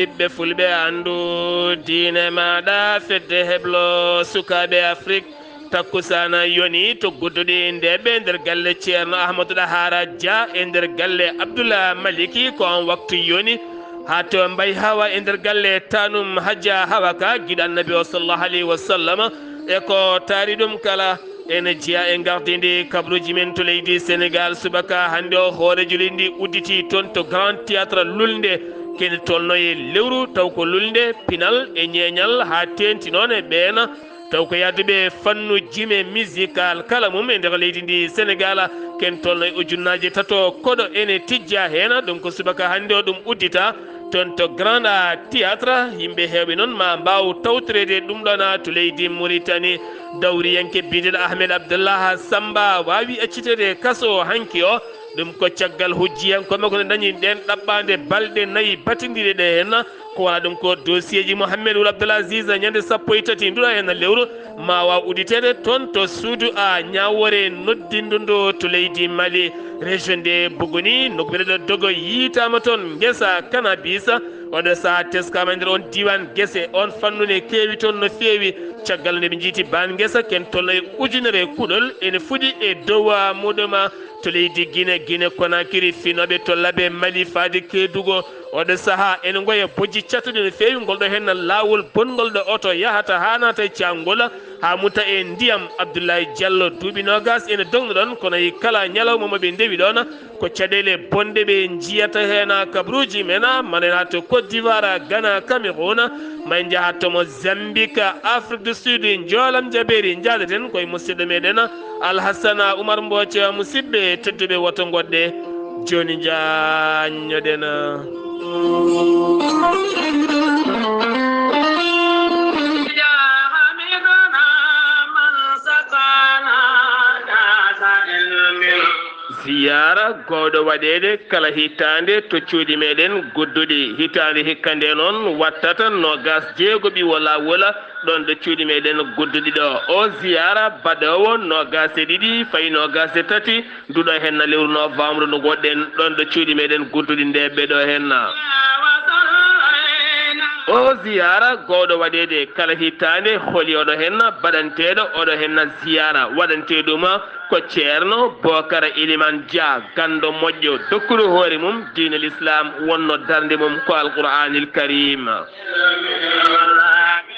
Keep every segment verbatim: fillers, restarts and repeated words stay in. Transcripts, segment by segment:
Ɓiɓɓe fulɓe, anndu diine maaɗa, fedde heblo sukaaɓe Afrik. Takkusaana yoni to Gudduɗi nde ɓe nder galle Ceerno Ahmadu Ɗahaara Dia e nder galle Abdullah Maliki, ko on waktu yoni. Haa to Mbay Hawa e nder galle Tanum Hajja Hawa ka giɗo Annabi o sallallahu alayhi wa sallam. E ko taari ɗum kala, ene jeya e gardinde kabruuji men to leydi Senegal. Subaka hannde o, hoore julirde udditi toon to Grand Théâtre Lulnde. Kene tolno e lewru, taw ko lulnde, pinal e ñeeñal, haa teeŋti noon e ɓeen taw ko yahduɓe fannu jime musical kala mum e nder leydi ndi Senegal. Ken tolno e ujunnaaje tato koɗo ene tijja heen. Ɗum ko subaka hannde o ɗum uddita toon to Grand Théâtre. Yimɓe heewɓe noon ma mbaaw tawtoreede ɗum ɗoon to leydi Mauritanie. Dawriyanke biyeteeɗo Ahmed Abdallah Samba waawi acciteede kaso hanki o. Ɗum ko caggal hujjiyankooɓe ko no dañi ɗeen ɗaɓɓaande balɗe nayi batindiiɗe ɗe heen. Ko wona ɗum ko dossier ji Mohamed Wul Abdul Aziz ñande sappo e tati nduɗo heen lewru ma waaw udditeede toon to suudu a ñaawoore noddindu ndu to leydi Mali. Région de Bougouni, nokku biyeteeɗo Dogo, yiytaama toon ngesa cannabis. Oɗo sahaa teskaama e nder on diiwaan gese, on fannu ne keewi toon no feewi. Caggal nde ɓe njiiti baan ngesa, ken tolno e ujunere kuɗol ene fuɗi e dow muɗum to leydi Gine, Gine Konakiri, finooɓe to Labe, Mali, faade Kedugo. Oɗo sahaa ene ngoya bojji cattuɗi no feewi, ngol ɗo heen laawol bonngol ɗo oto yahata haa naata e caangol, haa mutta e ndiyam. Abdoulaye Diallo, duuɓi noogas ene dogno ɗoon, kono e kala ñalawma mo ɓe ndewi ɗoon, ko caɗeele bonɗe ɓe njiyata heen kabruuji men, ma en haa to Côte d'Ivoire, Ghana, Cameroun, ma en njaha to Mozambique, Afrique du Sud, njoolam jabeeri, njaadaten koye musidɗo meɗen Alhassana Oumar Mbooca. Musidɓe tedduɓe, woto ngoɗɗe, jooni njaññoɗen. Ziyaara gowɗo waɗeede kala hitaande to cuuɗi meɗen Gudduɗi. Hitaande hikka nde noon wattata noogas jeego ɓiwo laawol ɗoon ɗo cuuɗi meɗen Gudduɗi ɗo. O ziyaara baɗoowo noogas e ɗiɗi fayi noogas e tati nduɗo henna lewru novembre ndu ngoɗɗen ɗoon ɗo cuuɗi meɗen Gudduɗi nde ɓeɗo henna. O ziyaara gowɗo waɗeede kala hitaande, holi oɗo henna baɗanteeɗo oɗo henna ziyaara waɗanteeɗuma? Ko Ceerno Bokara Iliman Dia, ganndo moƴƴo, dokkuɗo hoore mum diine l'islam, wonno darnde mum ko Alqur'aanil Kariim.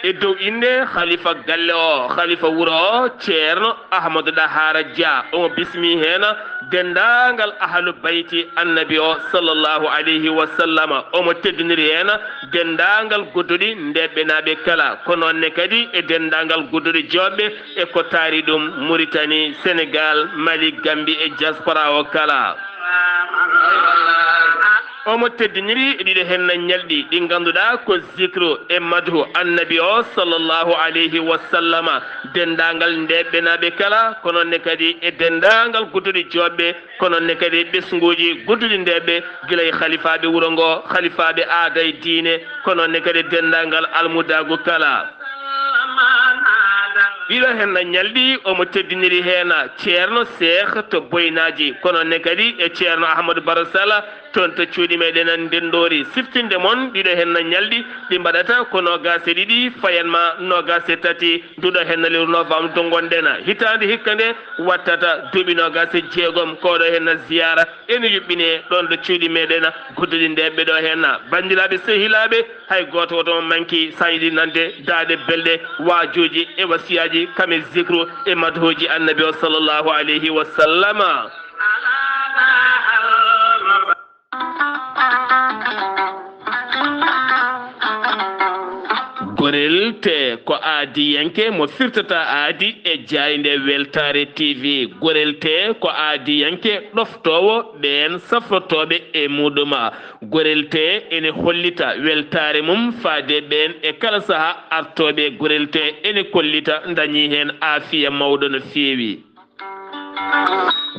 E dow innde khalifa galle o, khalifa wuro o, Ceerno Ahmadu Ɗahaara Dia, omo bismi heen denndaangal ahlu bayti Annabi o sallallahu alayhi wa sallam. Omo teddiniri heen denndaangal Gudduɗi ndeɓɓenaaɓe kala, ko noon ne kadi e denndaangal Gudduɗi joɓɓe e ko taari ɗum Mauritanie, Sénégal, Mali, Gambie e diaspora o kala. Omo teddiniri e ɗiɗo henna ñalɗi ɗi ngannduɗaa ko zikru e madhu Annabi o sallallahu alayhi wa sallama, denndaangal ndeɓɓenaaɓe kala, ko noon ne kadi e denndaangal Gudduɗi joɓɓe, ko noon ne kadi ɓesnguuji Gudduɗi ndeɓɓe, gila e khalifaaɓe wuro ngo, khalifaaɓe aada e diine, ko noon ne kadi denndaangal almudaagu kala. Ɗiɗo henna ñalɗi omo teddiniri heen Ceerno Seex to Boynaaji, ko noon ne kadi e Ceerno Ahmadu Baro Sala toon to cuuɗi meɗen Ndenndoori. Siftinde mon ɗiɗo henna ñalɗi ɗi mbaɗata ko noogas e ɗiɗi fayan ma noogas e tati nduɗo henna lewru novembre to ngonɗen. Hitaande hikka nde wattata duuɓi noogas e jeegom ko oɗo henna ziyaara ene yuɓɓine ɗoon ɗo cuuɗi meɗen Gudduɗi ndeɓɓe ɗo henna. Banndiraaɓe sehilaaɓe, hay gooto woto on manki sañde nande daaɗe belɗe, waajuuji e wasiyaaji, kam e zikru e madhuuji Annabi o sallallahu alayhi wa sallama. Gorel te ko aadiyanke mo firtata aadi e jaaynde Weltaare T V. Gorel te ko aadiyanke ɗoftoowo ɓeen safrotooɓe e muɗum. Gorel te ene hollita weltaare mum faade ɓeen e kala saha artooɓe. Gorel te ene kollita dañi heen aafiya mawɗo no feewi.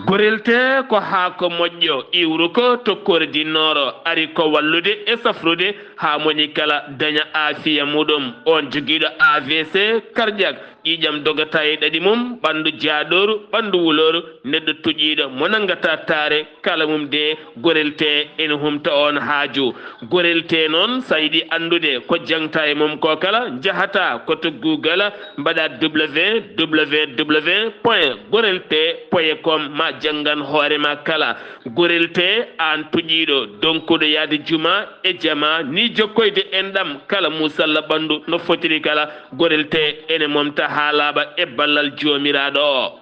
Gorel te ko haako moƴƴo iwruko to Kore du Nord, ari ko wallude e safrude haa moni kala daña aafiya muɗum. On jogiiɗo A V C cardiaque Ƴiiƴam dogata e ɗaɗi mum, ɓanndu jaaɗooru, ɓanndu wulooru, neɗɗo tuƴiiɗo mo nanngata taare, kala mum de gorel tee ene humta oon haaju. Gorel tee noon, so a yiɗi anndude ko jaŋta e mum ko kala, njahata ko to Google, mbaɗa www point gorel tee point com, ma janngan hoore ma kala. Gorel tee, aan tuƴiiɗo, donkuɗo yahde juma e jama, ni jokkoyde enɗam kala muusalla ɓanndu no fotiri kala, gorel tee ene momta haa laaɓa e ballal Joomiraaɗo o.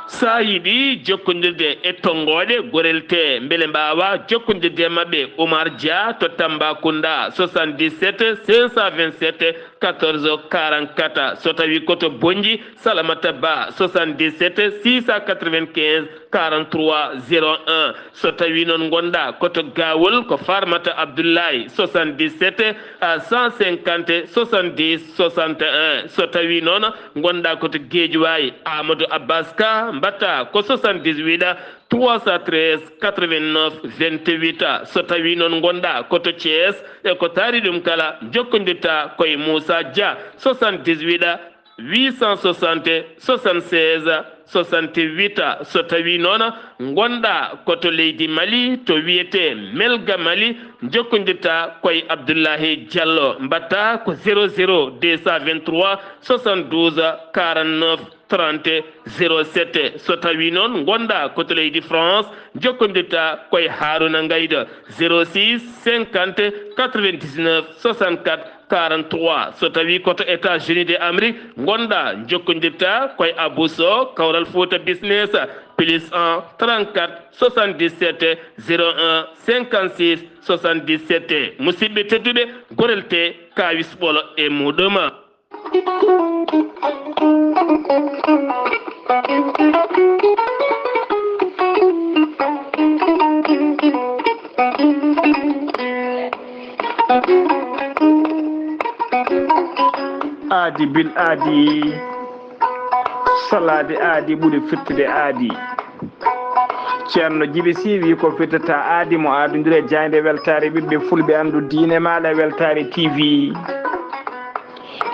So a yiɗi jokkondirde e tonngooɗe gorel tee mbele mbaawa jokkondirde e maɓɓe, Oumar Dia to Tambacounda, soixante-dix-sept cinq cent vingt-sept quatorze quarante-quatre. So tawi ko to Bonnji, Salamata Ba, soixante-dix-sept six cent quatre-vingt-quinze quarante-trois zéro un. So tawi noon ngonɗa ko to Gawol, ko Farmata Abdoulaye, soixante-dix-sept à cent cinquante soixante-dix soixante et un. So tawi noon ngonɗa ko to Guédiawaye, Amadou Abbas Ka, mbaɗta ko soixante-dix-huit trois cent treize quatre-vingt-neuf vingt-huit. So tawi noon ngonɗa ko to Thiès, e ko taari ɗum kala, jokkondirta ko e Moussa Dia, soixante-dix-huit huit cent soixante soixante-seize soixante-huit. So tawi noon ngonɗa ko to leydi Mali, to wiyetee Melga Mali, jokkondirta ko e Abdoulahi Diallo, mbaɗta ko zéro zéro deux cent vingt-trois soixante-douze quarante-neuf trente zéro sept. So tawi noon ngonɗa ko to leydi France, jokkondirta ko e Haruna Ngaydo, zéro six cinquante quatre-vingt-dix-neuf soixante-quatre quarante-trois. So tawi ko to États-Unis de Amérique ngonɗa, jokkondirta ko e Abou Sow, Kawral Fouta Business, plus un trente-quatre soixante-dix-sept zéro un cinquante-six soixante-dix-sept. Musidɓe tedduɓe, gorel tee, kaawis ɓolo e muɗum. Aadi bil aadi, salaade aadi ɓuri firtude aadi. Ceerno Jibi Sii wii ko firtata aadi mo aadondire jaaynde weltaare ɓiɓɓe fulɓe anndu diine maaɗa weltaare T V.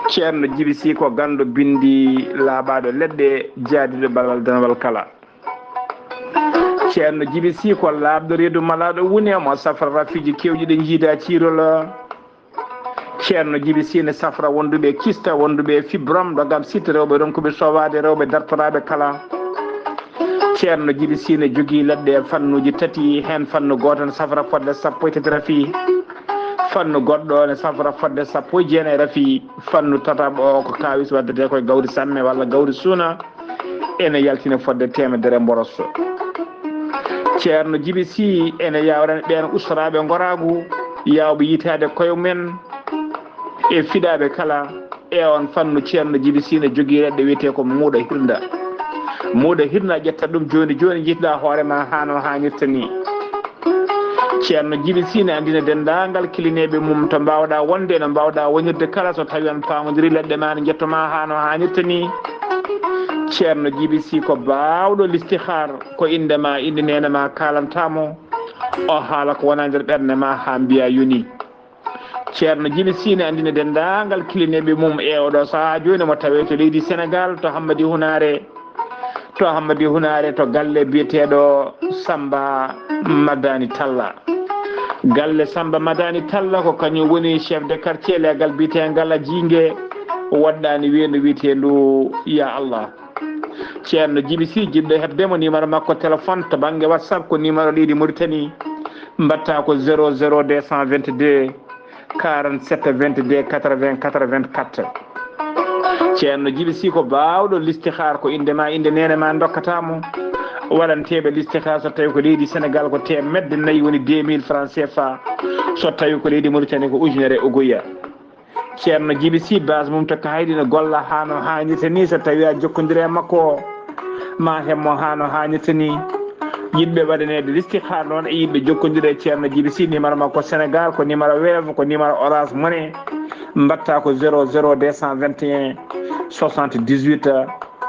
Ceerno Jibi Sii ko ganndo binndi laaɓaaɗo leɗɗe jaadiiɗo balal danwal kala. Ceerno Jibi Sii ko laaɓɗo reedu malaaɗo wune mo safra rafiiji keewɗi ɗi njiida ciirol. Ceerno Jibi Sii ne safra wonduɓe kista, wonduɓe fibrom, ɗo gam sitte rewɓe ronkuɓe sowaade rewɓe dartoraaɓe kala. Ceerno Jibi Sii ne jogii leɗɗe e fannuuji tati, heen fannu gooto ne safra fodde sappo e tati rafi, fannu goɗɗo ne safra fodde sappo e jeenayi rafi, fannu tataɓo o ko kaawis waddetee koye gawri samme walla gawri suuna, ene yaltina fodde teemedere mboros. Ceerno Jibi Sii ene yawrani ɓeen ustoraaɓe ngoraagu, yawɓe yitaade koye mumen e fiɗaaɓe kala. E oon fannu, Ceerno Jibi Sii ne jogii leɗɗe wiyetee ko muuɗa hirnda. Muuɗa hirnda ƴetta ɗum jooni jooni, njiɗɗa hoore ma haa no haanirta ni. Ceerno Jibi Sii ne anndina denndaangal kilineeɓe mum to mbaawɗa wonde, no mbaawɗa wonirde kala, so tawi on paamondirii leɗɗe ma ne njetto ma haa no haanirta ni. Ceerno Jibi Sii ko baawɗo listihaar, ko innde ma, innde neene ma kaalanta mo, o haala ko wona nder ɓernde ma haa mbiya yoni. Ceerno Jibi Sii ne anndina denndaangal kilineeɓe mum e oɗo sahaa jooni mo tawee to leydi Senegaal, to Hammadi Hunaare, to Hammadi Hunaare, to galle biyeteeɗo Samba Madani Talla. Galle Samba Madani Talla ko kañum woni chef de quartier leegal biyeteengal a Jiinge, woɗɗaani weendu wiyeteendu Ya Allah. Ceerno Jibi Sii, jiɗɗo heɓde mo, numéro makko téléphone to bannge WhatsApp ko numéro leydi Mauritanie, mbaɗta ko zéro zéro deux cent vingt-deux quarante-sept vingt-deux quatre-vingts quatre-vingt-quatre. Ceerno Jibi Sii ko baawɗo listihaar, ko innde ma, innde neene ma ndokkata mo. Waɗanteeɓe listihaar so tawi ko leydi Senegaal ko teemedde nayi, woni deux mille francs C F A. So tawi ko leydi Mauritanie ko ujunere uguya. Ceerno Jibi Sii, base mum to Kahayɗi ne golla haa no haanirta ni. So tawi a jokkondire e makko, ma heɓ mo haa no haanirta ni. Yiɗɓe waɗaneede listihaar noon e yiɗɓe jokkondire e Ceerno Jibi Sii, numéro makko Senegaal ko numéro Wave, ko numéro Orange Money, mbaɗta ko zéro zéro deux cent vingt et un soixante-dix-huit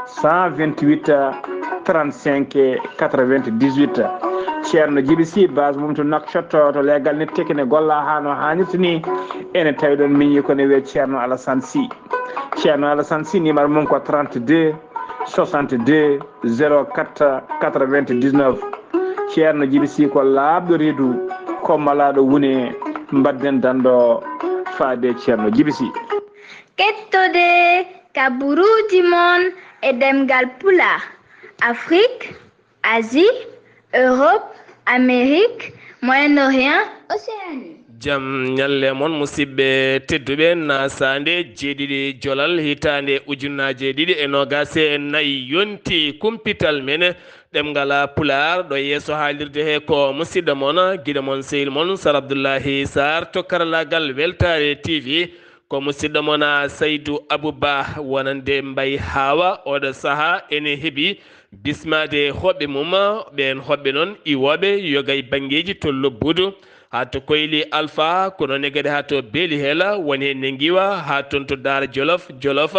cent vingt-huit trente-cinq quatre-vingt-dix-huit. Ceerno Jibi Sii, base mum to Nouakchott, to leegal Netteke, ne golla haa no haanirta ni. Ene tawi ɗon miñi ko ne wiyee Ceerno Alassane Sii. Ceerno Alassane Sy, numéro mum ko trente-deux soixante-deux zéro quatre quatre-vingt-dix-neuf. Ceerno Jibi Sy ko laaɓɗo reedu, ko malaaɗo wune, mbaɗden danndo faade Ceerno Jibi Sy. Kettode kaburuuji mon e ɗemngal Pulaar, Afrique, Asie, Europe, Amérique, Moyen-Orient, Océanie. Jam ñalle mon, musidɓe tedduɓe, nasaande jeeɗiɗi jolal hitaande ujunnaje ɗiɗi e noogas e nayi yonti kumpital men ɗemngal Pulaar. Ɗo yeeso haalirde he ko musidɗo mon, giɗo mon, sehil mon, Sar Abdullahi Sarr to karallaagal Weltaare T V. Ko musidɗo mon, a, Saydu Abu Ba, wonande Mbay Haawa. Oɗo sahaa ene heɓi bismaade hoɓɓe mum, ɓeen hoɓɓe noon iwooɓe yoga e banngeeji to Lobbudu, haa to Koyli Alfa, ko noon e kadi haa to Beeli Hela, woni heen ne Ngiwa, haa toon to Daara Jolof, Jolof,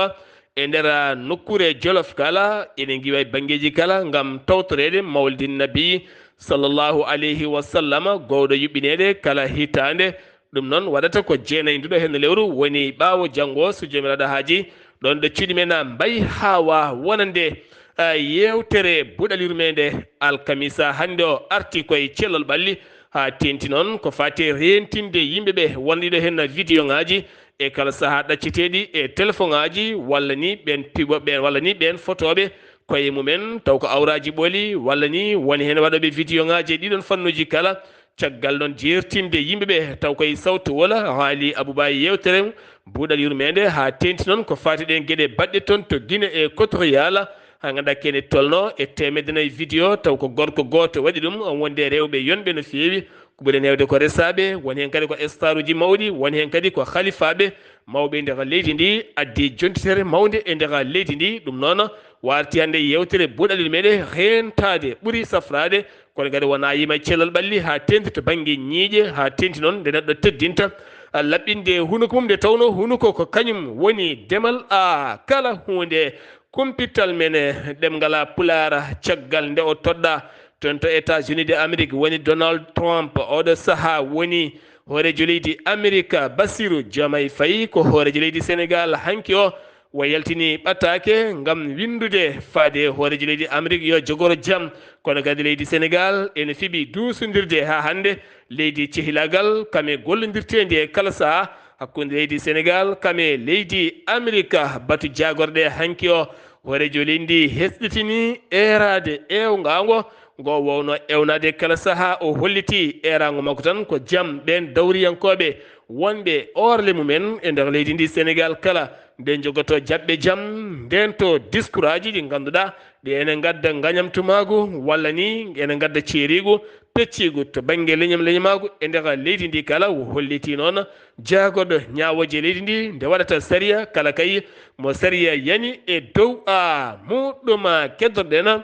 e nder, a, nokkuure Jolof kala, ene Ngiwa e banngeeji kala, ngam tawtoreede Mawlidin Nabi, sallallahu alayhi wa sallam, gowɗo yuɓɓineede kala hitaande. Ɗum noon waɗata ko jeenayi nduɗo heen lewru, woni ɓaawo janngo, so Joomiraaɗo haaji, ɗoon ɗo cuuɗi men Mbay Haawa, wonande, a, yeewtere buɗal yurmeende alkamisa hannde o arti koye cellal ɓalli, haa teeŋti noon ko faati e reentinde yimɓe ɓe wonɗiɗo heen vidéo ŋaaji e kala sahaa ɗacceteeɗi e telefoŋaaji, walla ni ɓeen piɓo ɓeen, walla ni ɓeen fotooɓe koye mumen, taw ko awraaji ɓooli, walla ni woni heen waɗooɓe vidéo ŋaaji e ɗiɗon fannuuji kala. Caggal noon jeertinde yimɓe ɓe, taw koye sawtu wola, haali Abouba e yeewtere mum, buuɗal yurmeende, haa teeŋti noon ko faati ɗeen geɗe baɗɗe toon to Guinée Équatoriale, haa ngannduɗaa kene tolno e teemedde nayi vidéo, taw ko gorko gooto waɗi ɗum, wonde rewɓe yonɓe no feewi, ko ɓuri neewde ko resaaɓe, woni heen kadi ko staruuji mawɗi, woni heen kadi ko halifaaɓe mawɓe e nder leydi ndi, addi jontitere mawnde e nder leydi ndi. Ɗum noon, warti hannde yeewtere buuɗal yurmeende, reentaade ɓuri safraade, kono kadi wonaa yima e cellal ɓalli, haa teeŋti to bannge ñiiƴe, haa teeŋti noon nde neɗɗo teddinta, a, laɓɓinde hunuko mum, nde tawnoo hunuko ko kañum woni demal, a, kala huunde. Kumpital men e ɗemngal Pulaar, caggal nde o toɗɗaa toon to États-Unis de Amérique, woni Donald Trump, oɗo sahaa woni hooreejo leydi Amerika. Bassirou Diomaye Faye ko hooreejo leydi Senegal hanki o, o yaltini ɓataake ngam winndude faade hooreejo leydi Amerika yo jogoro jam. Kono kadi leydi Senegal ene fiɓi duusondirde haa hannde leydi cehilaagal, kam e gollondirteendi e kala sahaa hakkunde leydi Senegal kam e leydi Amerika. Batu jaagorɗe hanki o, hooreejo leydi ndi hesɗitini eeraade eewngaango ngo wowno ewnaade kala sahaa. O holliti eeraango makko tan ko jam ɓeen dawriyankooɓe wonɓe orle mumen e nder leydi ndi Senegal kala, nde jogoto jaɓɓe jam, ndento diskuraaji ɗi ngannduɗaa ɗi ene ngadda ngañamtumaagu, walla ni ene ngadda ceeriigu, pecciigu to bannge leñam leñamaagu e nder leydi ndi kala. O holliti noon jaagorɗo ñaawooje leydi ndi nde waɗata sariya kala kay mo sariya yani e dow a muɗɗum. Keddorɗen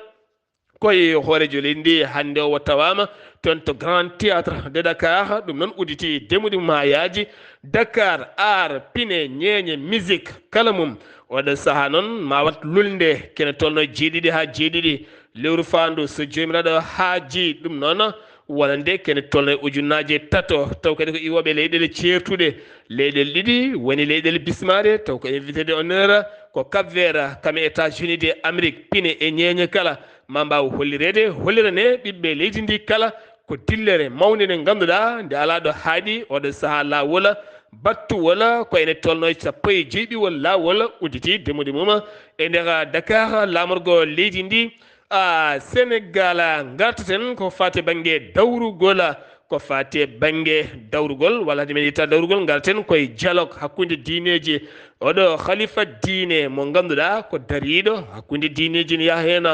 koye hooreejo leydi ndi hannde o tawaama toon to Grand Théâtre de Dakar. Ɗum noon udditi demuɗi mum haa yaaji. Dakar, art, pine, ñeeñe, musique, kala mum. Oɗo sahaa noon ma wat lulnde kene tolno jeeɗiɗi haa jeeɗiɗi lewru faandu, so Joomiraaɗo haaji. Ɗum noon wonande kene tolno e ujunnaaje tato, taw kadi ko iwooɓe leyɗeele ceertuɗe. Leyɗeele ɗiɗi woni leyɗeele bismaare, taw ko invité d'honneur ko Cap Vert, kam e États-Unis de Amérique, pine e ñeeñe kala. Ma mbaaw hollireede, hollirane ɓiɓɓe leydi ndi kala ko dillere mawnde nde ngannduɗaa nde alaa ɗo haaɗi oɗo sahaa laawol battuwol, ko ene tolno e sappo e joyɓiwol laawol udditi demuɗi mum e nder Dakar, laamorgo leydi ndi, a, Senegal. Ngartaten ko faati bannge dawrugol, ko faati bannge dawrugol, walla hade men yetta dawrugol, ngarten koye dialogue hakkunde diineeji. Oɗo khalifa diine mo ngannduɗaa ko dariiɗo hakkunde diineeji, ne yaha heen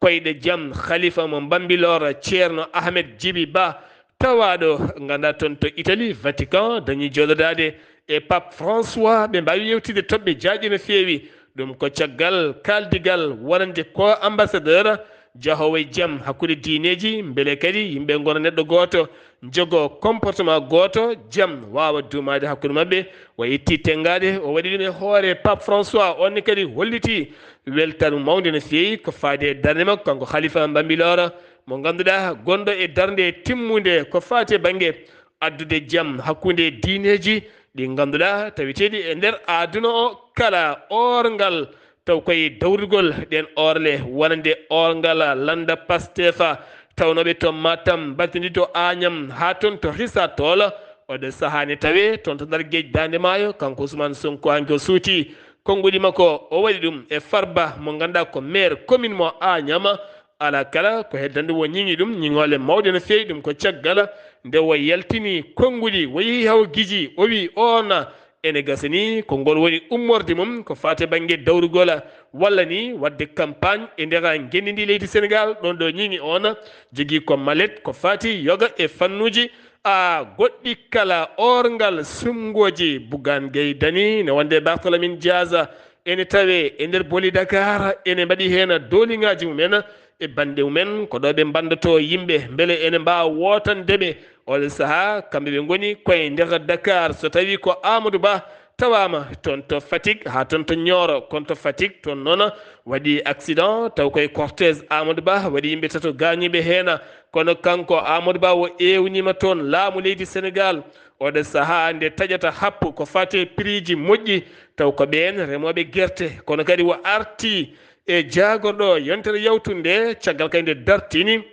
koyɗe jam, khalifa mo Bambilor, Ceerno Ahmed Djiby Ba, tawaaɗo, ngannduɗaa, toon to Italie, Vatican, dañi jooɗodaade e Pape François. Ɓe mbaawi yewtide toɓɓe jaajɗe no feewi. Ɗum ko caggal kaaldigal wonande ko ambassadeur jahoowo e jam hakkunde diineeji, mbele kadi yimɓe ngona neɗɗo gooto, njogo comportement gooto, jam waawa duumaade hakkunde maɓɓe. O itti tenngaade, o waɗi ɗum e hoore Pape François. On ne kadi holliti weltaare mum mawnde no feewi ko faade e darnde makko, kanko khalifa Bambilor, mo ngannduɗaa gonɗo e darnde timmunde ko faati e bannge addude jam hakkunde diineeji ɗi ngannduɗaa taweteeɗi e nder aduna o kala oorngal taw koye dawrugol ɗen oorle wonande oorngal lannda Pastefa tawnooɓe to Matam, Batindi to Añam, haa toon to Risatol. Oɗo sahaa ne tawee toon to Ndar Geej Daande Maayo, kanko Ousmane Sonko hanki o suuti konnguɗi makko, o waɗi ɗum e Farba mo ngannduɗaa ko maire commune mo Añam. Alaa kala ko heddande o ñiŋi ɗum, ñiŋoole mawɗe no feewi ɗum ko caggal nde o yaltini konnguɗi, o yehi hawo giji, o wi oon ene gasa ni ko ngol woni ummorde mum ko faati bannge dawrugol walla ni waɗde campagne e nder ngenndi ndi leydi Sénégal. Ɗoon ɗo ñiŋi oon jogii ko malet ko faati yoga e fannuuji a goɗɗi kala oorngal suɓngooji. Bougane Gueye Dany ne wonde Barthélémy Dias ene tawee e nder booli Dakar, ene mbaɗi heen dooliŋaaji mumen e bannde mumen, ko ɗo ɓe mbanndoto yimɓe mbele ene mbaawa wootande ɓe. Oɗo sahaa kamɓe ɓe ngoni koye nder Dakar. So tawii ko Amadou Ba tawaama toon to Fatick haa toon to Nioro, kono to Fatick toon noon waɗi accident taw koye cortège Amadou Ba waɗi yimɓe tato gaañiiɓe heen. Kono kanko Amadou Ba o eewniima toon laamu leydi Sénégal. Oɗo sahaa nde taƴata happu ko faati e prix ji moƴƴi taw ko ɓeen remooɓe gerte, kono kadi o arti e jaagorɗo yontere yawtunde caggal kay nde dartini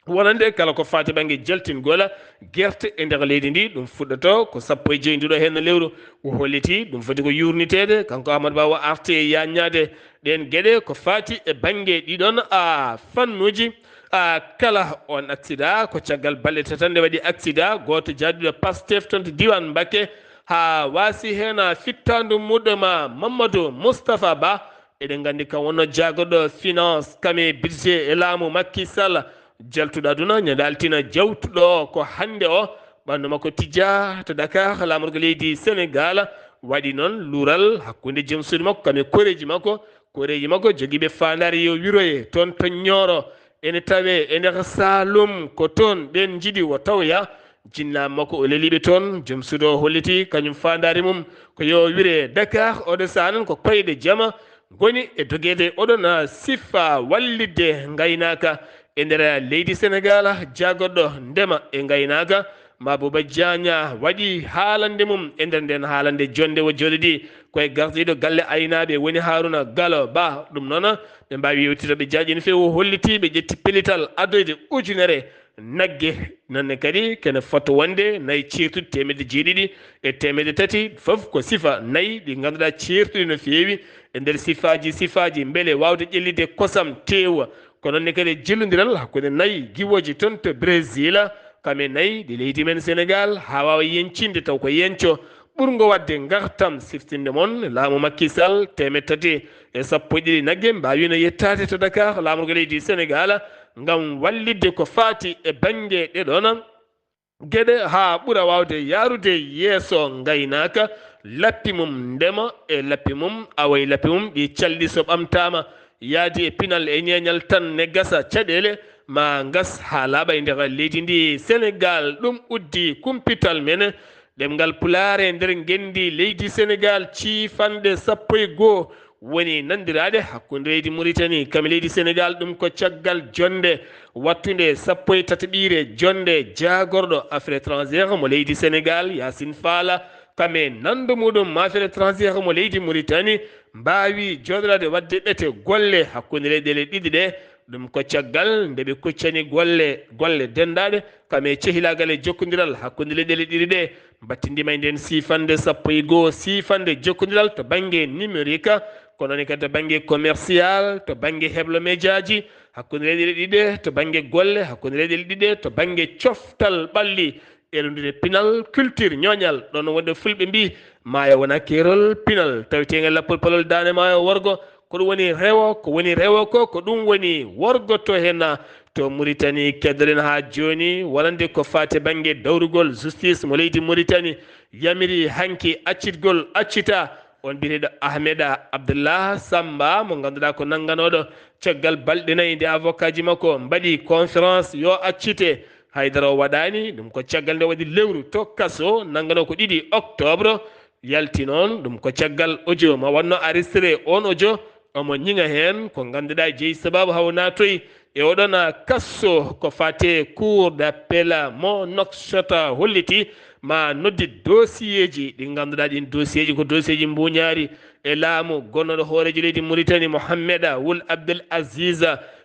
wonande kala ko faati bannge jaltingol gerte e nder leydi ndi. Ɗum fuɗɗoto ko sappo e joyi nduɗo heen lewru. O holliti ɗum foti ko yuurniteede, kanko Amadou Ba o arti e yaññaade ɗeen geɗe ko faati e bannge ɗiɗon a fannuuji. A kala on aksida ko caggal balɗe tati nde waɗi aksida gooto jaaduɗo Pastef toon to diiwaan Mbakke haa waasi heen fittaandu muɗum Mamadou Moustapha Ba. Eɗen nganndi kam wonno jaagorɗo finance kame budget e laamu Macky Sall, jaltuɗo aduna ñande altine jawtuɗo o ko hannde o ɓanndu makko tijja to Dakar laamorgo leydi Sénégal. Waɗi noon luural hakkunde joom suudu makko kame koreeji makko. Koreeji makko jogiiɓe faandaare yo wiroye toon to Ñooro ene tawee e nder Saalum, ko toon ɓeen njiɗi o tawoya. Jinnaaɓe makko o leliiɓe toon, joom suudu o holliti kañum faandaare mum ko yo wire Dakar. Oɗo sahaa noon ko koyɗe jama ngoni e dogeede oɗon sifa wallitde ngaynaaka e nder leydi Sénégal. Jaagorɗo ndema e ngaynaaka Mabouba Diagna waɗi haalande mum e nder nden haalande jonnde o jooɗodi koye gardiiɗo galle aynaaɓe woni Harouna Gallo Ba. Ɗum noon ɓe mbaawi yewtitde ɓe jaaƴi no feewi, o hollitii ɓe ƴetti pellital addoyde ujunere nagge. Noon ne kadi kene fotto wonde nayi ceertuɗi teemedde jeeɗiɗi e teemedde tati, fof ko sifa nayi ɗi ngannduɗaa ceertuɗi no feewi e nder sifaaji, sifaaji mbele waawde ƴellitde kosam teewa. Ko noon ne kadi e jillondiral hakkunde nayi giwooji toon to Brésil, kam e nayi ɗi leydi men Sénégal, haa waawa yeñcinde taw ko yeñco ɓurngo waɗde ngartam siftinde mon laamu Macky Sall, teemedde tati e sappo e ɗiɗi nagge mbaawiino yettaade to Dakar, laamorgo leydi Sénégal, ngam wallitde ko faati e bannge ɗeɗon geɗe haa ɓura waawde yahrude yeeso ngaynaaka, lappi mum ndema e lappi mum awa e lappi mum ɗi calɗi so ɓamtaama yaadi e pinal e ñeeñal tan ne gasa caɗeele ma ngas haa laaɓa e nder leydi ndi Sénégal. Ɗum uddi kumpital men ɗemngal Pulaar e nder ngenndi leydi Sénégal ciifanɗe sappo e goo woni nanndiraade hakkunde leydi Mauritanie kam e leydi Sénégal. Ɗum ko caggal jonnde wattunde sappo e tataɓiire jonnde jaagorɗo affaires étrangères mo leydi Sénégal, Yacine Fall, kam e nanndo muɗum affaires étrangères mo leydi Mauritanie, mbaawi jooɗoraade waɗde ɓete golle hakkunde leyɗeele ɗiɗi ɗe. Ɗum ko caggal nde ɓe kuccani golle, golle denndaaɗe kam e cehilaagal e jokkondiral hakkunde leyɗeele ɗiɗi ɗe. Mbattindiima e nden siifannde sappo e goo, siifannde jokkondiral to bannge numérique, kono ne kadi to bannge commercial, to bannge heblo mejaaji hakkunde leyɗeele ɗiɗi ɗe, to bannge golle hakkunde leyɗeele ɗiɗi ɗe, to bannge coftal ɓalli e lunndude pinal, culture, ñooñal. Ɗoon wonde Fulɓe mbii, maayo wona keerol pinal, taweteeŋgal lappol palol daande maayo worgo, ko ɗum woni rewo, ko woni rewo ko, ko ɗum woni worgo to heen to Mauritanie. Keddoɗen haa jooni, wonande ko faati bannge dawrugol justice mo leydi Mauritanie yamiri hanki accitgol accita on biyeteeɗo Ahmed Abdallah Samba, mo ngannduɗaa ko nannganooɗo caggal balɗe nayi nde avocat ji makko mbaɗi conférence yo accite. Haydara o waɗaani ɗum ko caggal nde waɗi lewru to kaso, nannganoo ko ɗiɗi octobre. Yalti noon, ɗum ko caggal audio mo wonno enregistré, oon audio omo ñiŋa heen ko ngannduɗaa jeyi sabaabu haa o naatoyi e oɗon kaso. Ko faati e cour d'appel mo Nouakchott holliti ma noddi dossier ji ɗi ngannduɗaa ɗiin dossier ji ko dossier ji mbuuñaari e laamu gonnooɗo hooreejo leydi Mauritanie, Mohamed Wul Abdel Aziz,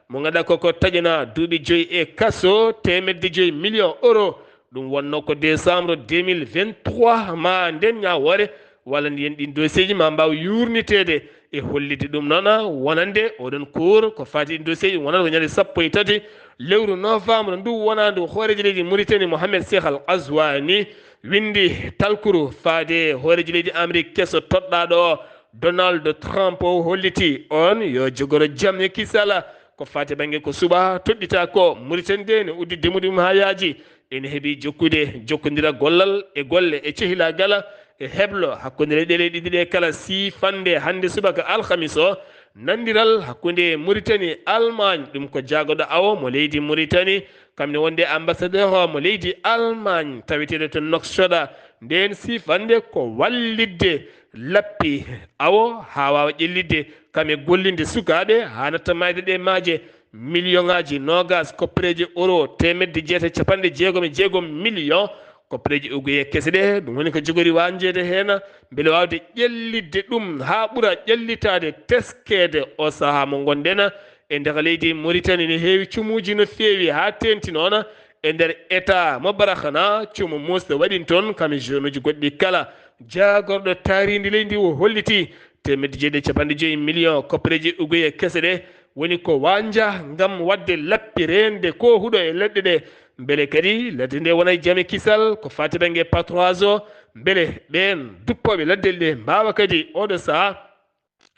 mo ngannduɗaa ko ko taƴanaa duuɓi joyi e kaso, teemedde joyi million euro. Ɗum wonnoo ko décembre deux mille vingt-trois, ma nden ñaawoore, walla ndiyen ɗin dossier ji ma mbaaw yuurniteede e hollitde ɗum noon wonande oɗon cour ko faati e dossier ji wonata ko ñande sappo e tati lewru novembre ndu wonaa ndu hooreejo leydi Mauritanie Mohamed Cheikh Al Ghazouani winndi talkuru faade hooreejo leydi Amérique keso toɗɗaaɗo o Donald Trump o holliti on yo jogoro jam e kisala ko faati bannge ko suɓa toɗɗita ko Mauritanie nde ne uddi demuɗi mum haa yaaji ene heɓi jokkude jokkondira gollal e golle e cehilaagal e heblo hakkunde leyɗeele ɗiɗi ɗe kala siifande hannde subaka alhamis o nanndiral hakkunde Mauritanie Allemagne ɗum ko jaagoɗo awo mo leydi Mauritanie kam ne wonde ambassadeur mo leydi Allemagne taweteeɗo to Nouakchott nden siifande ko wallitde lappi awo haa waawa ƴellitde kam e gollinde sukaaɓe haa natta maayde ɗe maaje million ngaaji noogas koppereeje euro teemedde jeetati capanɗe jeegom e jeegom million koppereeje ugoye kese ɗe ɗum woni ko jogori wañjeede heen mbele waawde ƴellitde ɗum haa ɓura ƴellitaade teskeede o sahaa mo ngonɗen e nder leydi Mauritanie ne heewi cumuuji no feewi haa teenti noon e nder état mo Barakhana cumu muusde waɗin toon kam e jeune uji goɗɗi kala jaagorɗo taarindi leydi o holliti teemedde jeeɗiɗi capanɗe joyi million koppereeji ugoye kese ɗe woni ko wañja ngam waɗde lappi reende ko huɗo e leɗɗe ɗe mbele kadi ladde nde wona e jam e kisal ko faati bannge patroise o mbele ɓeen duppooɓe ladde ɗe mbaawa kadi oɗo sahaa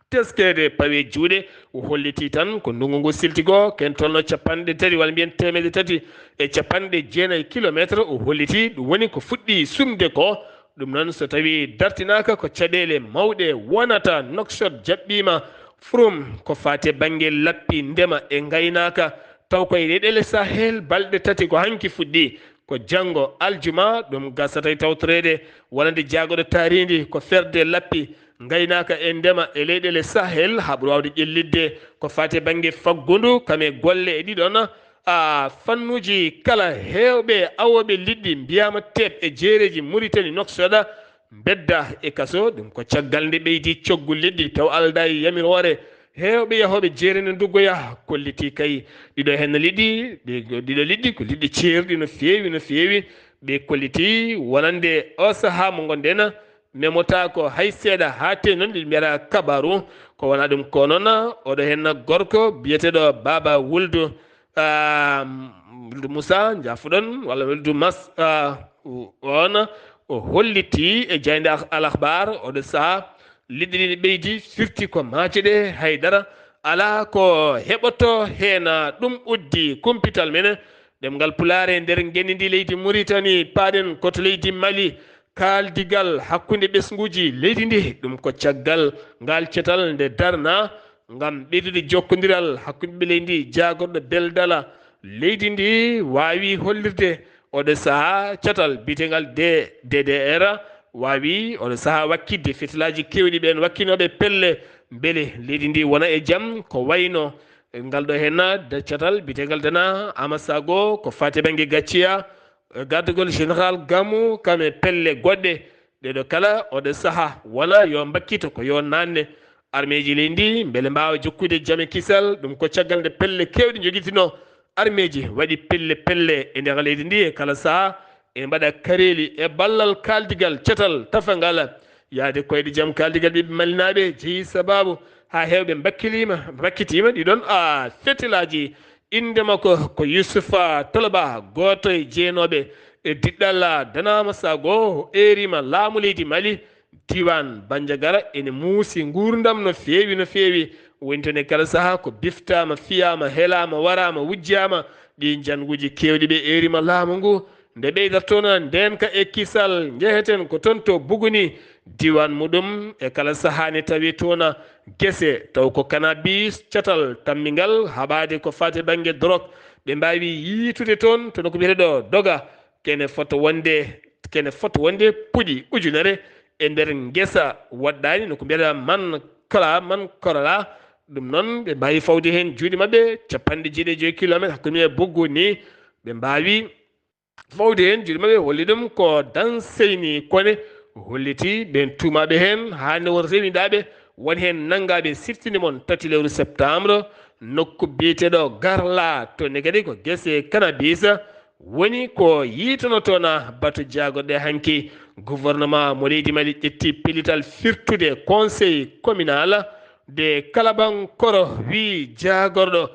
teskeede pawe juuɗe o holliti tan ko ndungu ngu silti goo ken tolno capanɗe tati walla mbiyen teemedde tati e capanɗe jeenayi kilometre o holliti ɗum woni ko fuɗɗi sumde ko ɗum noon so tawi dartinaaka ko caɗeele mawɗe wonata Nouakchott jaɓɓiima furum ko faati e bannge lappi ndema e ngaynaaka taw koye leyɗeele Sahel balɗe tati ko hanki fuɗɗi ko janngo aljuma ɗum gasata e tawtoreede wonande jaagoɗo taarindi ko ferde lappi ngaynaaka e ndema e leyɗeele Sahel haa ɓuri waawde ƴellitde ko faati e bannge faggundu kam e golle e ɗiɗon a fannuuji kala heewɓe awooɓe liɗɗi mbiyaama teep e jeereeji Mauritanie Nouakchott mbedda e kaso ɗum ko caggal nde ɓeydi coggu liɗɗi taw aldaa e yamiroore heewɓe yahooɓe jeere nde nduggoya kolliti kay ɗiɗo heen liɗɗi ɗiɗo liɗɗi ko liɗɗi ceerɗi no feewi no feewi ɓe kolliti wonande o sahaa mo ngonɗen memotaako hay seeɗa haa tee noon ɗi mbiyata kabaru ko wona ɗum ko noon oɗo heen gorko biyeteeɗo Baba Wuldu Wuldu Moussa njaafuɗon walla Wuldu Mas on o holliti e jaaynde Al Akhbar oɗo sahaa liɗɗi ɗi ɓeydi firti ko maaje ɗe haydara alaa ko heɓoto heen ɗum uddi kumpital men ɗemngal pulaar e nder ngenndi ndi leydi Mauritanie paaɗen ko to leydi Mali kaaldigal hakkunde ɓesnguuji leydi ndi ɗum ko caggal ngal cetal nde darna ngam ɓeydude jokkondiral hakkunde ɓe leydi ndi jaagorɗo beldala leydi ndi waawi hollirde oɗo sahaa catal biyetengal D D R waawi oɗo sahaa wakkitde fitilaaji keewɗi ɓeen wakkinooɓe pelle mbele leydi ndi wona e jam ko wayno ngal ɗo heen catal biyetengal dana Amasago ko faati bannge gacciya gardagol général Gamou kam e pelle goɗɗe ɗeɗo kala oɗo saha wona yo mbakkito ko yo nanne armeeji leydi ndi mbele mbaawa jokkude jam e kisal ɗum ko caggal nde pelle keewɗe njogitino armeeji waɗi pelle pelle e nder leydi ndi e kala saha ene mbaɗa kareeli e ballal kaaldigal catal tafangal yaade koyɗe jam kaaldigal ɓiɓɓe malinaaɓe jeyi sababu haa heewɓe mbakkiliima mbakkitiima ɗiɗon a fetilaaji Innde makko ko Yusufa Toloba, gooto e jeenooɓe e diɗɗal Danaama Sago, o eeriima laamu leydi Mali, diiwaan Banjagara ene muusi nguurndam no feewi no feewi, woni toon e kala sahaa ko biftaama, fiyaama, helaama, waraama, wujjaama, ɗii njannguuji keewɗi ɓe eeriima laamu ngu, Nde ɓeydatoo noon ndeenka e kisal, njeheten ko toon to Buguni, diiwaan muɗum e kala sahaa ne tawee toon gese, taw ko kanabis catal tammingal haɓaade ko faati bannge dorog, ɓe mbaawi yiytude toon to nokku biyeteeɗo Doga, kene fota wonde kene fota wonde puɗi ujunere e nder ngesa waɗɗaani nokku mbiyeteeɗo Man Kala Man Korala, ɗum noon ɓe mbaawi fawde heen juuɗe maɓɓe capanɗe jeeɗiɗi e joy kilometre hakkunde e Buguni, ɓe mbaawi fawde heen juuɗe maɓɓe holli ɗum ko danseyni kone holliti ɓeen tuumaaɓe heen haa nde won rewindaaɓe Won heen nanngaaɓe siftinde mon tati lewru septembre, nokku biyeteeɗo Garla, to ne kadi ko gese cannabis woni ko yiitonotoona batu jaagorɗe hanki. Gouvernement mo leydi Mali ƴetti pellital firtude conseil communal de Kalabankoro, wi jaagorɗo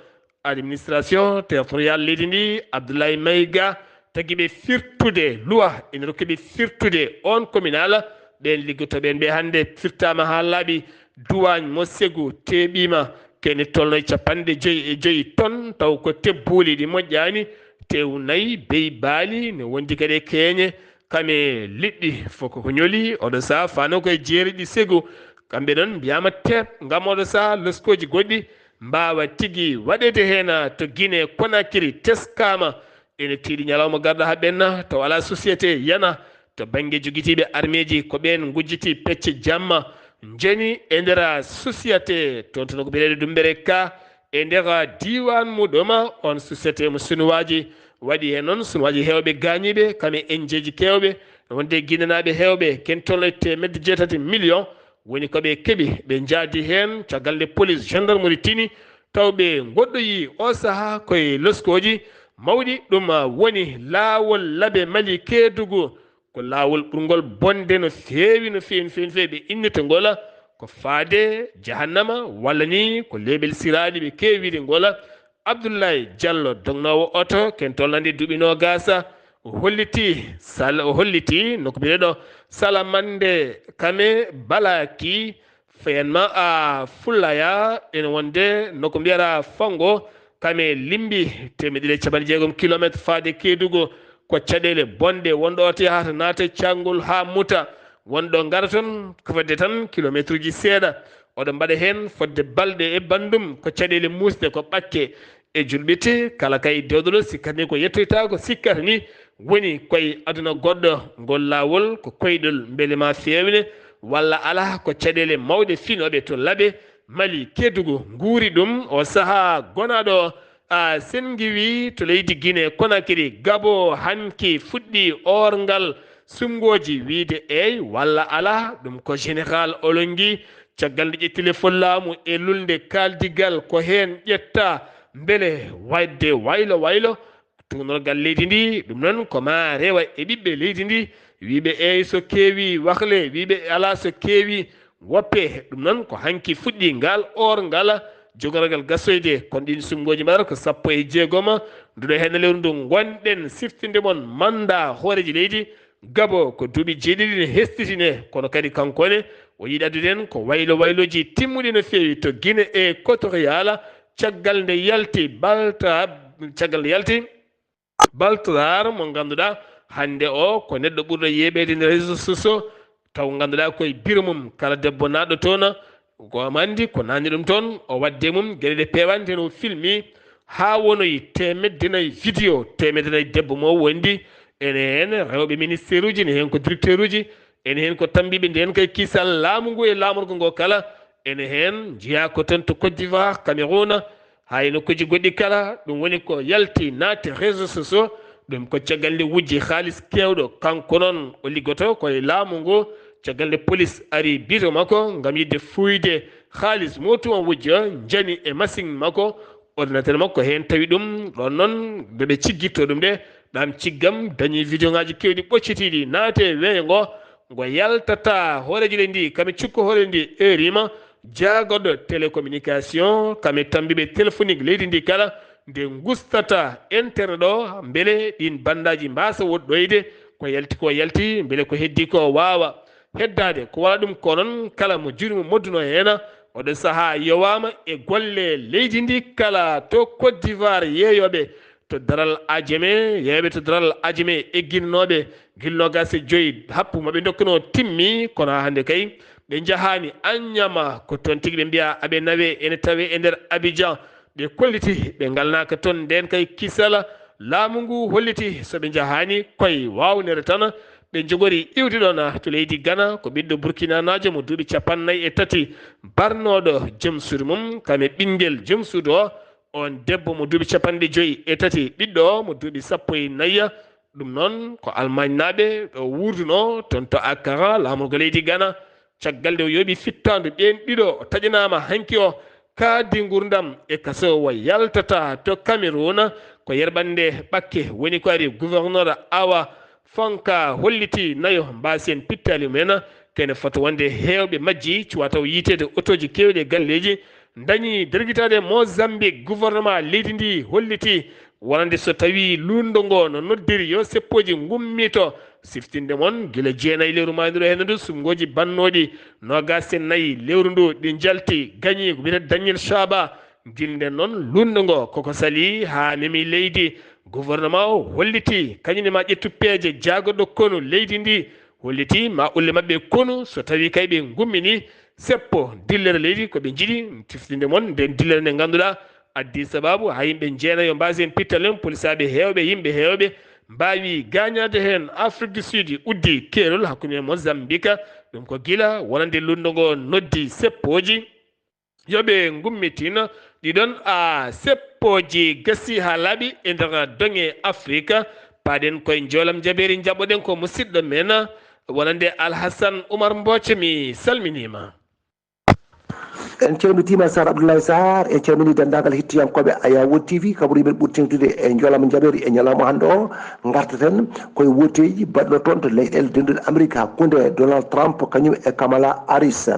administration territorial leydi ndi, Abdoulaye Maïga, tagi ɓe firtude loi, ene rokki ɓe firtude on communal. Ɓeen liggotooɓe en ɓe hannde firtaama haa laaɓi. Duwaañ mo Segu teeɓiima, kene tolno e capanɗe joyi e joyi ton, taw ko tebbuuli ɗi moƴƴaani, tew nayi, beyi baali, ne wondi kadi e keeñe, kame liɗɗi, fof ko ko ñoli. Oɗo saha fano koye jeeri ɗi Segu, kamɓe noon mbiyaama teep, ngam oɗo saha loskooji goɗɗi mbaawa tigi waɗeede heen to Guinée Conakry. Teskaama ene tiiɗi ñalawma garɗo haa ɓenna, taw alaa société yana to bannge jogitiiɓe armeeji, ko ɓeen ngujjiti pecce jamma, njeni e nder société, toon toon ko biyeteeɗo Dumbere Ka, e nder diiwaan muɗum, on société mo Sunuwaaji waɗi heen noon, Sunuwaaji heewɓe gaañiiɓe, kam e enjeeji keewɓe, wonde Ginenaaɓe heewɓe, ken tolno e teemedde jeetati million, woni ko ɓe keɓi, ɓe njaadi heen, caggal nde police, gendarmerie tini, taw ɓe ngoɗɗoyii oo sahaa koye loskooji mawɗi, ɗum woni laawol Labe Mali Keedugu, ko laawol ɓurngol bonde no feewi, no feewi, no feewi, no feewi. Ɓe innirta ngol ko faade jahannama, walla ni ko leeɓel siraaɗi ɓe keewi wiide ngol. Abdoulaye Diallo, dognoowo oto, ken tolnande duuɓi noogaas, o holliti sal-, o holliti nokku biyeteeɗo Salamande Kame Balaki, feenma a Fullaya, ene wonde nokku mbiyata Fango Kame, limbi teemedde ɗiɗi e capanɗe jeegom kilomeetre faade Keedugu. Ko caɗeele bonɗe, wonɗo oto yahata naata e caangol haa muta, wonɗo ngara toon ko fadde tan kilomeetruuji seeɗa. Oɗo mbaɗa heen fodde balɗe e banndum, ko caɗeele muusɗe, ko ɓakke e julɓete. Kala kay dewɗo ɗo sikkata ni ko yettoytaako, sikkata ni woni koye aduna goɗɗo. Ngol laawol ko koyɗol, mbele ma feewne walla alaa, ko caɗeele mawɗe finooɓe to Labe Mali Keedugu nguuri ɗum. O sahaa gonaaɗo a Sengiwi to leydi Guinée Conakry, Gabo, hanki fuɗɗi oorngal suɓngooji, wiide eey walla alaa. Ɗum ko Général Olongi, caggal nde ƴetti lefol laamu e lulnde kaaldigal, ko heen ƴetta mbele waɗde waylo waylo tuugnorgal leydi ndi. Ɗum noon ko ma rewa e ɓiɓɓe leydi ndi, wiiɓe eey so keewi wakle, wiiɓe alaa so keewi woppe. Ɗum noon ko hanki fuɗɗi ngal oorngal jogorgal gasoyde. Kono ɗiin suɓngooji mbaɗata ko sappo e jeegom. Nduɗo heen lewru ndu ngonɗen siftinde mon mannda hooreejo leydi Gabo ko duuɓi jeeɗiɗi ne hestitine, kono kadi kanko ne o yiɗi addude en ko waylo waylooji timmuɗi no feewi to Guinée Équatoriale. Caggal nde yalti Balta, caggal nde yalti Baltazar mo ngannduɗaa hannde o ko neɗɗo ɓurɗo yeeɓeede e nder réseaux sociaux, taw ngannduɗaa koye biro mum kala debbo naatɗo toon, ko omo anndi ko naatni ɗum toon, o waɗde mum geɗe ɗe peewaani, nden o filmi haa wonoyi teemedde nayi vidéo, teemedde nayi debbo mo wondi, ene heen rewɓe ministère uji, ene heen ko directeur uji, ene heen ko tammbiiɓe ndeen kay kisal laamu ngu e laamorgo ngo kala, ene heen njiyaa ko toon to Côte d'Ivoire, Cameroun, haa e nokkuuji goɗɗi kala. Ɗum woni ko yalti naati réseaux sociaux, ɗum ko caggal nde wujji haalis keewɗo. Kanko noon o liggoto ko e laamu ngu, caggal nde police ari biro makko ngam yiɗde fuuyde haalis mo tuma wujja, njani e machine makko, ordinateur makko heen tawi ɗum. Ɗoon noon nde ɓe ciggitto ɗum ɗe, ɗam ciggam dañi vidéo ŋaaji keewɗi ɓoccitiiɗi, naate weeyo ngo, ngo yaltata hooreejo leydi ndi, kame cukko hooreejo ndi erima, jaagorɗo télécommunication, kame tammbiiɓe téléphonique leydi ndi kala, nde ngustata internet o, mbele ɗiin banndaaji mbaasa woɗɗoyde, ko yalti ko yalti, mbele ko heddi ko waawa heddaade, ko wala ɗum. Ko noon kala mo juuɗe mum modduno heen, oɗo sahaa yowaama e golle leydi ndi kala. To Côte d'Ivoire, yeeyooɓe to daral Adjamé, yeeyooɓe to daral Adjamé egginanooɓe gila noogaas e joy happu mo ɓe ndokkuno timmi, kono haa hannde kay ɓe njahaani. Añama ko toon tigi ɓe mbiya aɓe nawe, ene tawe e nder Abidjan. Ɓe kolliti ɓe ngalnaaka toon. Ndeen kay kisal laamu ngu holliti so ɓe njahaani koye waawnere tan, ɓe njogori iwde ɗoon to leydi Gana. Ko ɓiɗɗo burkinanaajo mo duuɓi capanɗe nayi e tati, barnooɗo joom suudu mum, kam e ɓinngel joom suudu o, oon debbo mo duuɓi capanɗe joyi e tati, ɓiɗɗo o mo duuɓi sappo e nayi. Ɗum noon ko Almaañnaaɓe ɗo wuurdunoo toon to Accra, laamorgo leydi Gana. Caggal nde o yooɓi fittaandu ɓeen ɗiɗo, o taƴanaama hanki o kaadi nguurndam e kaso. O yaltata to Cameroun ko yerɓannde ɓakke, woni ko ari gouverneur Awa Fonka holliti nayo mbaasen pittaali mumen. Kene fota wonde heewɓe majji cuwa taw yiiteede otooji keewɗi e galleeji ndañi dergitaade Mozambique. Gouvernement leydi ndi holliti wonande so tawi luulndo ngo no noddiri yo seppooji ngummito. Siftinde mon, gila jeenayi lewru maaynduru henndu, suɓngooji bannooɗi noogaas e nayi lewru ndu ɗi njalti gañi ko wiyetee Daniel Saba. Gila nden noon luulndo ngo koko salii haa memi leydi. Gouvernement o holliti kañum ne ma ƴettu peeje jaagorɗo konu leydi ndi. Holliti ma ulle maɓɓe konu so tawi kay ɓe ngummini seppo dillere leydi ko ɓe njiɗi. Siftinde mon, nden dillere nde ngannduɗaa addi sabaabu haa yimɓe jeenayo mbaasen pittaali mum, polisaaɓe heewɓe, yimɓe heewɓe mbaawi gaañaade heen. Afrique du Sud uddi keerol hakkunde Mozambique. Ɗum ko gila wonande luulndo ngo noddi seppooji yo ɓe ngummitin ɗiɗon a seppooji gasi haa laaɓi e nder doŋe Afrique. Paaɗen koye njoolam jabeeri, njaɓoɗen ko musidɗo men wonande Alhasan Umar Mbooce. Mi salminiima. En calmitiima Sar Abdoulaye Sarr, en calminii denndaangal hettiyankooɓe Ayawo T V, kabaruuji men ɓuri teeŋtude e njoolam jabeeri e ñalawma hannde o. Ngartaten koye wooteeji baɗɗo toon to leyɗeele denduɗe Amérique hakkunde Donald Trump kañum e Kamala Harris.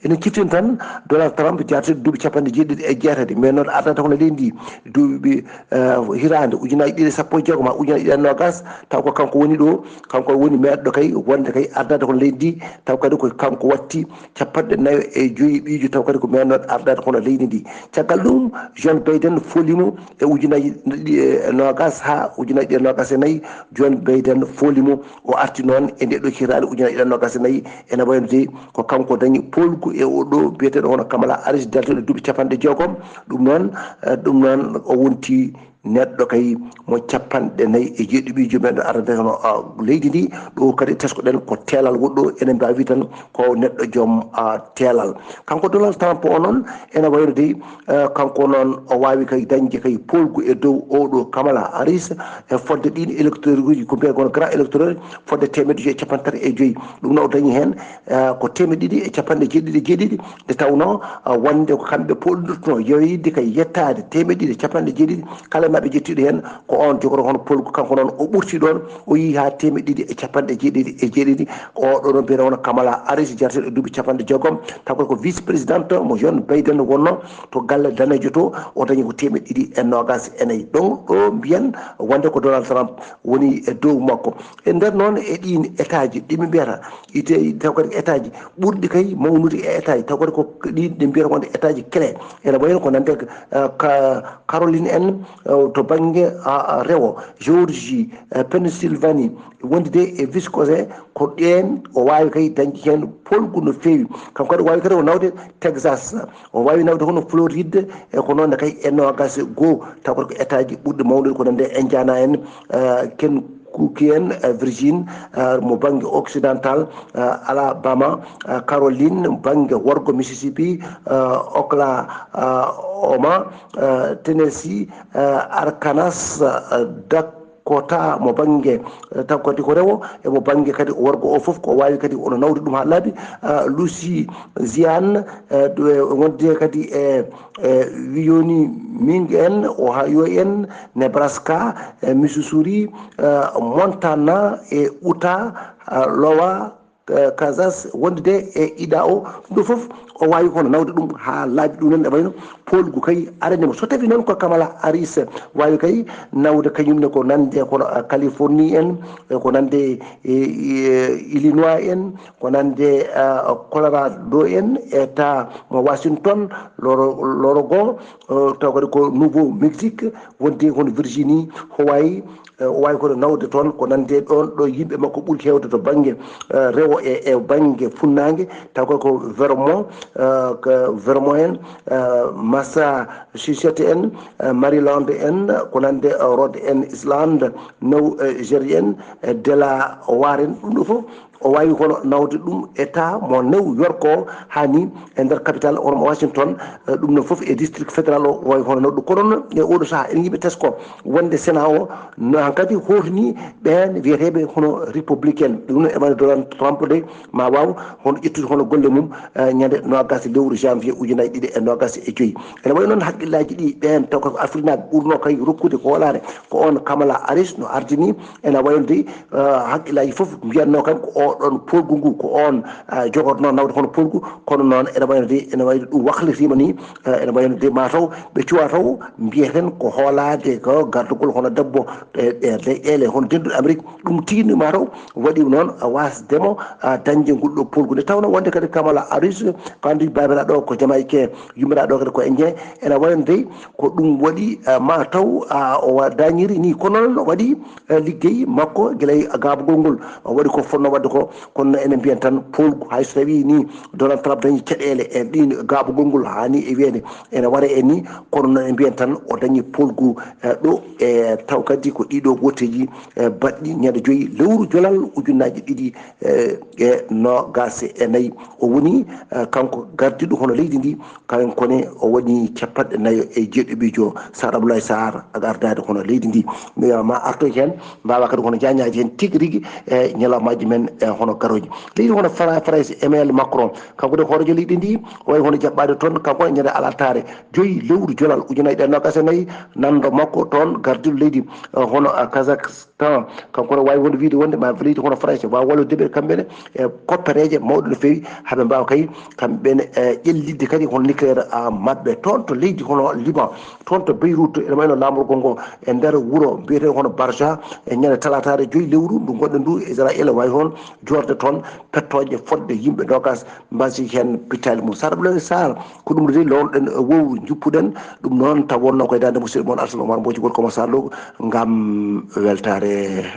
Enen ciftin tan Donald Trump jaartiiɗo duuɓi capanɗe jeeɗiɗi e jeetati, meenooɗo ardaade hono leydi ndi duuɓi, eh, hitaande ujunaaji ɗiɗi e sappo e jeegom haa ujunaaji ɗiɗi e noogaas, taw ko kanko woni ɗo, kanko woni meeɗɗo kay wonde kay ardaade hono leydi ndi, taw kadi ko kanko watti capanɗe nayo e joyi ɓiijo, taw kadi ko meenooɗo ardaade hono leydi ndi. Caggal ɗum, Joe Biden fooli mo e ujunaaji ɗiɗi e noogaas haa ujunaaji ɗiɗi e noogaas e nayi. Joe Biden fooli mo, o arti noon e nde ɗo hitaande ujunaaji ɗiɗi e noogaas e nayi, ene wayno de ko kanko dañi poolgu e o ɗo biyeteeɗo hono Kamala Harris, dartiiɗo duuɓi capanɗe jeegom. Ɗum noon, eh, ɗum noon o wonti neɗɗo kay mo capanɗe nayi e jeeɗiɗi ɓiijo men ɗo arata hono, ah, leydi ndi. Ɗo kadi tesko-ɗen ko teelal woɗɗo, enen mbaawi tan ko neɗɗo joom, ah, teelal. Kanko Donald Trump o noon ene wayno de, eh, kanko noon o waawi kay dañde kay poolgu e dow oɗo Kamala Harris e fodde ɗiin électeur uji ko mbiyata kono grand électeur fodde teemeɗɗe joyi e capanɗe tati e joyi. Ɗum noon o dañi heen, eh, ko teemeɗɗe ɗiɗi e capanɗe jeeɗiɗi e jeeɗiɗi, nde tawnoo, ah, wonde ko kamɓe poolndirtunoo yeeyde kay yettaade teemeɗɗe ɗiɗi e capanɗe jeeɗiɗi, kala e maɓɓe jettiiɗo heen ko oon jogoroo hono poolgu, kanko noon o ɓurti ɗoon, o yii haa teemeɗɗe ɗiɗi e capanɗe jeeɗiɗi e jeeɗiɗi. Oɗo noon mbiyetee wona Kamala Harris, jarteeɗo e duuɓi capanɗe jeegom, taw ko vice présidente mo Joe Biden wonnoo to galle daneejo to, o dañi ko teemeɗɗe ɗiɗi e noogaas e nayi. Donc ɗo mbiyen wonde ko Donald Trump woni e dow makko. E nder noon e ɗiin etaaji ɗi min mbiyata, ite, taw kadi etaaji ɓurɗi kay mawnude e etaaji, taw kadi ko ɗiin ɗi mbiyata wonde etaaji clé. Ene wayno ko nande, eh, ka-, Caroline en, eh, to bannge, ah, ah, rewo, Georgie, eh, Pennsylvanie, wondude e Wisconsin, ko ɗeen o waawi kay dañde heen poolgu no feewi. Kanko kadi o waawi kadi o nawde Texas, o waawi nawde hono Floride, e ko noon ne kay e noogaas e goo, taw ko etaaji ɓurɗi mawnude ko nande Indiana en, eh, Kentucky en, eh, Virgin, eh, mo bannge occidental, eh, Alabama, eh, Caroline, bannge worgo Mississippi, eh, Oklahoma, eh, Tennessee, eh, Arkansas, eh, Dakota mo bannge, eh, taw kadi ko rewo, e mo bannge kadi worgo o fof ko waawi kadi ono nawde ɗum haa laaɓi, eh, Louisiane, eh, ɗo e wonde kadi e, e Wyoming en, Ohio en, Nebraska, e Missouri, eh, Montana e Utah, eh, Iowa, eh, Kansas, wondude e Idaho, ɗum ɗo fof o waawi kono nawde ɗum haa laaɓi. Ɗum noon e wayno poolgu kay arani mo. So tawi noon ko Kamala Harris waawi kay nawde kañum ne ko nande kono, eh, Californie en, e ko nande e, e Illinois en, ko nande, eh, Colorado en, État mo Washington, loro, loro goo, eh, taw kadi ko Nouveau Mexique, wonde kono Virginie, Hawaii, eh, o waawi kono nawde toon ko nande ɗoon ɗo yimɓe makko ɓuri heewde to bannge, eh, rewo e, e bannge funnaange, taw ko, ko Vermont, eh, ko Vermont en, eh, Massachusetts en, eh, Maryland en, ko nande, eh, Rhode en, Island, New Jersey en, eh, Delaware en, ɗum ɗo fof O waawi kono nawde ɗum État mo New York o, haa ni e nder capital on mo Washington, eh, ɗum noon fof e district fédéral o, o waawi kono nawde ɗum. Kono noon e oɗo sahaa ene yimɓe tesko wonde Sénat o no hankadi hootini ɓeen wiyeteeɓe hono républicain. Ɗum noon Emmanuel Donald Trump de ma waaw hono ƴettude hono golle mum, eh, ñande noogas lewru janvier ujunaaji ɗiɗi e noogas e joyi. Ene wayi noon hakkillaaji ɗi ɓeen taw ko Afrinaaɓe ɓurnoo kay rokkude ko hoolaare ko on Kamala Harris no ardini. Ene wayno de, eh, hakkillaaji fof mbiyatnoo kam ko oɗon polgu ngu, ko on, eh, jogotnoo nawde hono polgu, kono noon ene wayno de, ene wayno ɗum waklitiima ni, eh, ene wayno de mataw ɓe cuwa taw mbiyeten ko hoolaade ko gardugol hono debbo e, e leyɗeele hono denduɗe Amérique, ɗum tigi ni mataw waɗi noon, eh, wasdemo, eh, dañde ngol ɗo polgu. Nde tawnoo wonde kadi Kamala Harris, ko anndi baabiraaɗo ko Jamaïcain, yummiraaɗo kadi ko Indien, ene wayno de ko ɗum waɗi, eh, mataw, ah, o wa-, dañiri ni, kono noon waɗi, eh, liggey makko gila e gaabugol ngol. O waɗi ko fotnoo waɗde ko, kono noon enen mbiyen tan polgu, hay so tawii ni Donald Trump dañi caɗeele e ɗin gaabugol ngol, haa ni e wiyeede ene wara e ni, kono noon en mbiyen tan o dañi polgu, eh, ɗo e taw kadi ko ɗiɗo wotteeji, eh, baɗɗi ñande joyi lewru jolal ujunnaaji ɗiɗi, eh, e noogas e nayi. O woni, eh, kanko gardiiɗo hono leydi ndi, kanko ne o waɗi capanɗe nayo e jeeɗiɗo ɓiijo Sar Abdoulaye Sar ak ardaade hono leydi ndi. Mi wiya ma artoy heen, mbaawa kadi hono jaañaaji heen tigi rigi e ñalawmaaji men e hono garooji. Leydi hono Fra-, Farayse, Emmanuel Macron, kanko de hooreejo leydi ndi, o wayi hono jaɓɓaade toon, kanko e ñande alartaare joyi lewru jolal ujunaaji ɗiɗi e noogas e nayi, nanndo makko toon gardiiɗo leydi, eh, hono, eh, Kazakhstan. Tawa kanko ne waawi wonde wiyde wonde ma leydi hono Farayse waawa wallude ɓe kamɓe ne e koppereeje mawɗe no feewi, haa ɓe mbaawa kay kamɓe ne, e, ƴellitde kadi hono nucléaire, a, maɓɓe toon to leydi hono Liban, toon to Beyrouth, ene wayno laamorgol ngo e nder wuro mbiyetee hono Barja, e ñande talaataare joyi lewru ndu ngonɗen ndu, Israel waawi hono joorde toon pettooje fodde yimɓe noogas mbasi heen pittaali mum. Sara Abdoulaye Sarr, ko ɗum de lownoɗen e wowru, njuppuɗen ɗum noon, taw wonno koye daande musidɗo mon Alsan Omar Mboji, gorko mo Sarlo, ngam weltaare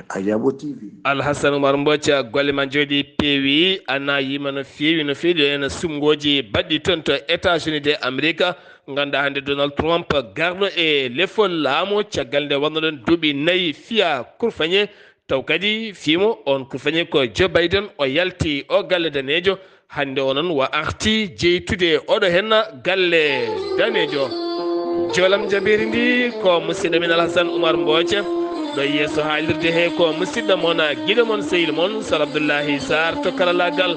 Ayabo T V. Alhassan Oumar Mbodj, golle ma njooɗi peewi, a naayima no feewi, no feewi, ene suɓngooji baɗɗi toon to États-Unis de Amérique. Ngannduɗaa hannde Donald Trump garɗo e lefol laamu caggal nde wonnoɗen duuɓi nayi fiya kurfañe, taw kadi fiimo on kurfañe ko Joe Biden, o yalti o galle daneejo. Hannde o noon wa arti jeytude oɗo henna galle daneejo. Jolam jabeeri ndi ko musidɗo men Alhassan Oumar Mbooce, ɗo yeeso haalirde he ko musidɗo mon, giɗo mon, sehil mon, Sar Abdoullahi Sarr to karallagal.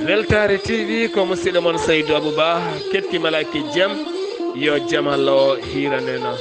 Weltaare T V ko musidɗo mon Saydou Abouba, ketti malaaki jam, yo jam Allah o hiiranena.